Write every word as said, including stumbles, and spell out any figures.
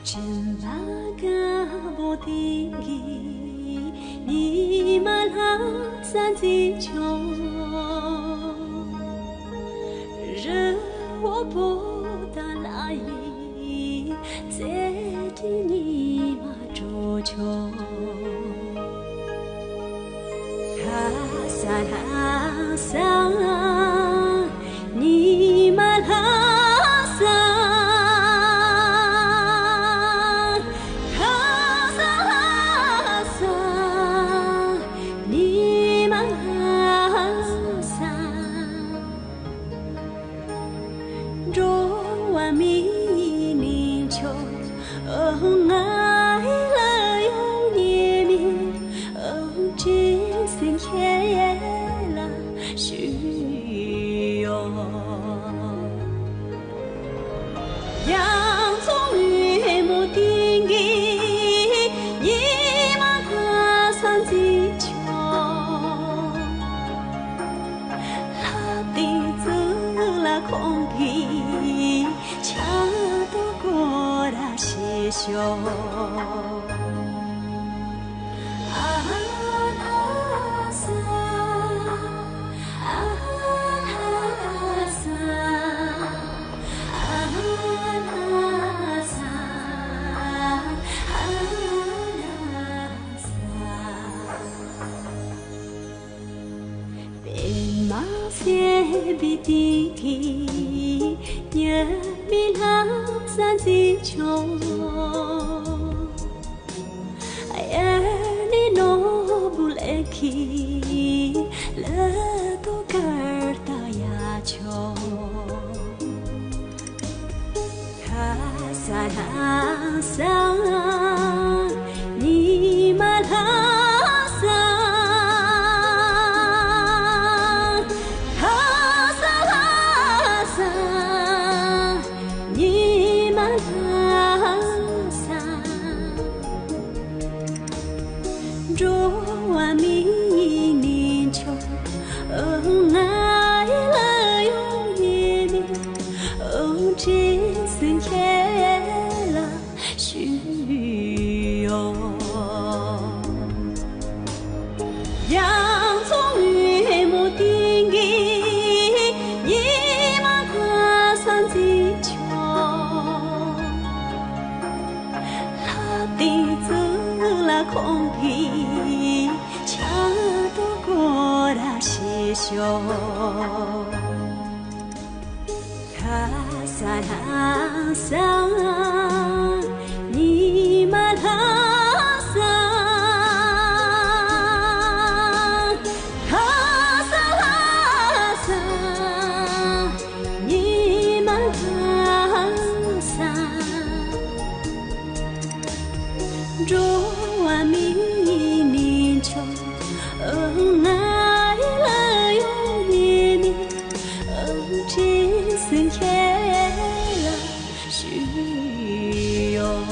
སྦྱིན་པ་དཀར་པོ་སྟེང་གི་ཉི་མ་ལྷ་ས་འཛིན་ཆོག། རི་བོ་པོ་ཏ་ལ་ཡི་རྩེ་གྲས་ཉི་མ་དྲོ་ཆོག། ལྷ་ས་ལྷ་ས་ཉི་མ་ལྷ་ས། ལྷ་ས་ལྷ་ས་ཉི་མ་ལྷ་ས། འགྲོ་བ་མིའི་གནས་མཆོག། ང་ལ་ཡོང་ཉེས་མིན་དྲིན་ཆེན་ཁྱེད་ལ་ཞུ་ཡོད། རྒྱ་མཚོ་རིང་མོ་སྟེང་གི་ཉི་མ་ལྷ་ས་འཛིན་ཆོག། ལྷ་སྟེང་གཙུག་ལག་ཁང་གི་ཆ་དོ་སྐོར་ར་ཞེས་ཤོག། ཨ་ལྷ་ས། ཨ་ལྷ་ས། ཨ་ལྷ་ས། ཨ་ལྷ་ས། པདྨ་སེར་པོའི་སྟེང་གི་ཉི་མའི་ལྷ་ས་འཛིན་ཆོག། གཡས་ནས་ནོར་བུ་ལེགས་ཀྱི་ལ་དོ་དཀར་རྟགས་ཡ་ཆོག། ལྷ་ས་ལྷ་ས་ཉི་མ་ལྷ་ས། ལྷ་ས་ལྷ་ས་ཉི་མ་ལྷ་ས། འགྲོ་བ་མིའི་གནས་མཆོག། ང་ལ་ཡོང་ཉེས་མིན་དྲིན་ཆེན་ཁྱེད་ལ་ཞུ་ཡོད། རྒྱ་མཚོ་རིང་མོ་སྟེང་གི་ཉི་མ་ལྷ་ས་འཛིན་ཆོག། ལྷ་སྟེང་གཙུག་ལག་ཁང་གི་ཆ་དོ་སྐོར་ར་ཞེས་ཤོག། ལྷ་ས་ལྷ་ས་ཉི་མ་ལྷ་ས། ལྷ་ས་ལྷ་ས་ཉི་མ་ལྷ་ས། འགྲོ་བ་མིའི་གནས་མཆོག། ང་ལ་ཡོང་ཉེས་མིན་དྲིན་ཆེན་ཁྱེད་ལ་ཞུ་ཡོད།